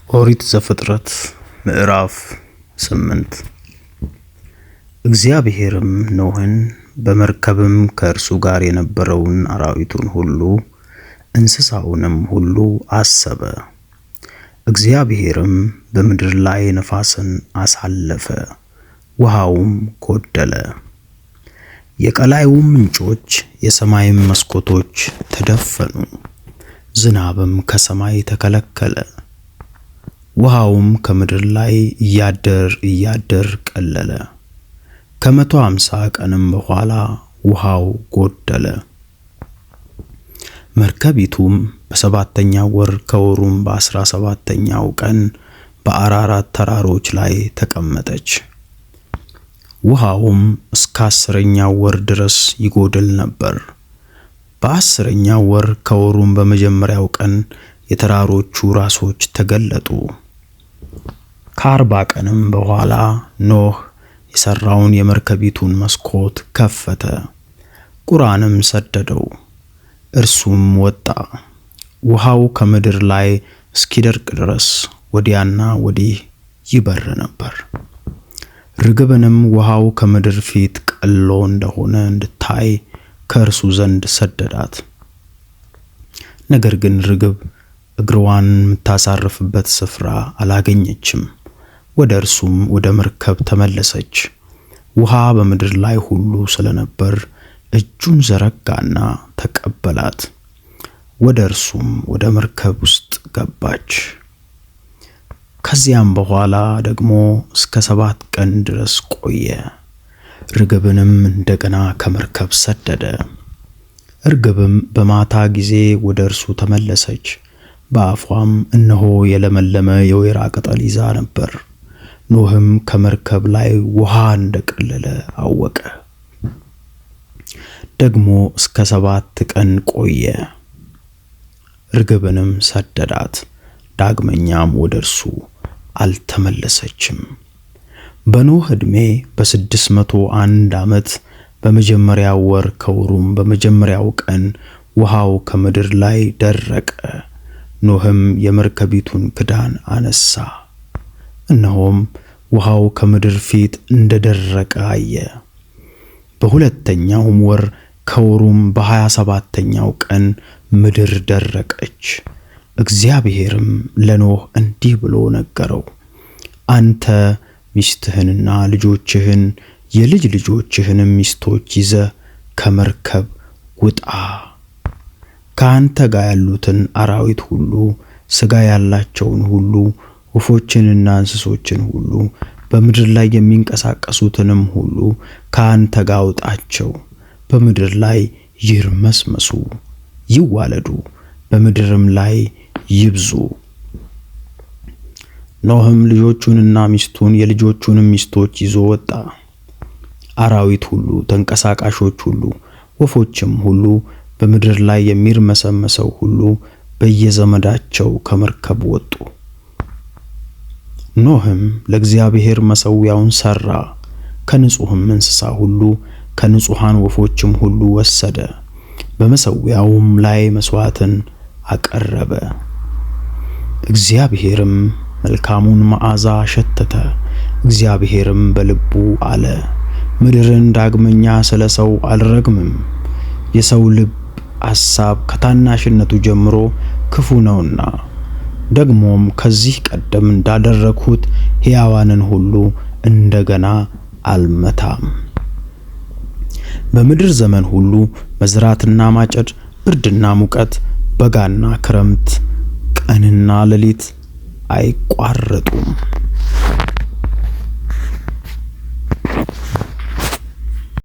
ኦሪት ዘፍጥረት ምዕራፍ 8። እግዚአብሔርም ኖኅን በመርከብም ከእርሱ ጋር የነበረውን አራዊቱን ሁሉ እንስሳውንም ሁሉ አሰበ። እግዚአብሔርም በምድር ላይ ነፋስን አሳለፈ፣ ውሃውም ጎደለ። የቀላዩም ምንጮች የሰማይም መስኮቶች ተደፈኑ፣ ዝናብም ከሰማይ ተከለከለ። ውሃውም ከምድር ላይ እያደር እያደር ቀለለ። ከ150 ቀንም በኋላ ውሃው ጎደለ። መርከቢቱም በሰባተኛው ወር ከወሩም በ17ኛው ቀን በአራራት ተራሮች ላይ ተቀመጠች። ውሃውም እስከ 10ኛው ወር ድረስ ይጎድል ነበር። በ10ኛው ወር ከወሩም በመጀመሪያው ቀን የተራሮቹ ራሶች ተገለጡ። ከ40 ቀንም በኋላ ኖህ የሠራውን የመርከቢቱን መስኮት ከፈተ፣ ቁራንም ሰደደው፣ እርሱም ወጣ። ውሃው ከምድር ላይ እስኪደርቅ ድረስ ወዲያና ወዲህ ይበር ነበር። ርግብንም ውሃው ከምድር ፊት ቀሎ እንደሆነ እንድታይ ከእርሱ ዘንድ ሰደዳት። ነገር ግን ርግብ እግሯን የምታሳርፍበት ስፍራ አላገኘችም። ወደ እርሱም ወደ መርከብ ተመለሰች። ውሃ በምድር ላይ ሁሉ ስለነበር እጁን ዘረጋና ተቀበላት። ወደ እርሱም ወደ መርከብ ውስጥ ገባች። ከዚያም በኋላ ደግሞ እስከ 7 ቀን ድረስ ቆየ። ርግብንም እንደገና ከመርከብ ሰደደ። እርግብም በማታ ጊዜ ወደ እርሱ ተመለሰች። በአፏም እነሆ የለመለመ የወይራ ቅጠል ይዛ ነበር። ኖህም ከመርከብ ላይ ውሃ እንደቀለለ አወቀ። ደግሞ እስከ 7 ቀን ቆየ። ርግብንም ሰደዳት፣ ዳግመኛም ወደ እርሱ አልተመለሰችም። በኖህ ዕድሜ በ601 ዓመት በመጀመሪያው ወር ከወሩም በመጀመሪያው ቀን ውሃው ከምድር ላይ ደረቀ። ኖህም የመርከቢቱን ክዳን አነሳ፣ እነሆም ውሃው ከምድር ፊት እንደደረቀ አየ። በሁለተኛውም ወር ከወሩም በ27ኛው ቀን ምድር ደረቀች። እግዚአብሔርም ለኖህ እንዲህ ብሎ ነገረው፣ አንተ ሚስትህንና ልጆችህን የልጅ ልጆችህንም ሚስቶች ይዘህ ከመርከብ ውጣ። ከአንተ ጋር ያሉትን አራዊት ሁሉ፣ ሥጋ ያላቸውን ሁሉ፣ ወፎችንና እንስሶችን ሁሉ፣ በምድር ላይ የሚንቀሳቀሱትንም ሁሉ ከአንተ ጋር አውጣቸው። በምድር ላይ ይርመስመሱ፣ ይዋለዱ፣ በምድርም ላይ ይብዙ። ኖህም ልጆቹንና ሚስቱን የልጆቹንም ሚስቶች ይዞ ወጣ። አራዊት ሁሉ፣ ተንቀሳቃሾች ሁሉ፣ ወፎችም ሁሉ፣ በምድር ላይ የሚርመሰመሰው ሁሉ በየዘመዳቸው ከመርከብ ወጡ። ኖህም ለእግዚአብሔር መሠዊያውን ሠራ፣ ከንጹሕም እንስሳ ሁሉ ከንጹሐን ወፎችም ሁሉ ወሰደ። በመሠዊያውም ላይ መሥዋዕትን አቀረበ። እግዚአብሔርም መልካሙን መዓዛ ሸተተ። እግዚአብሔርም በልቡ አለ፣ ምድርን ዳግመኛ ስለ ሰው አልረግምም፣ የሰው ልብ አሳብ ከታናሽነቱ ጀምሮ ክፉ ነውና፣ ደግሞም ከዚህ ቀደም እንዳደረግሁት ሕያዋንን ሁሉ እንደገና አልመታም። በምድር ዘመን ሁሉ መዝራትና ማጨድ፣ ብርድና ሙቀት፣ በጋና ክረምት፣ ቀንና ሌሊት አይቋረጡም።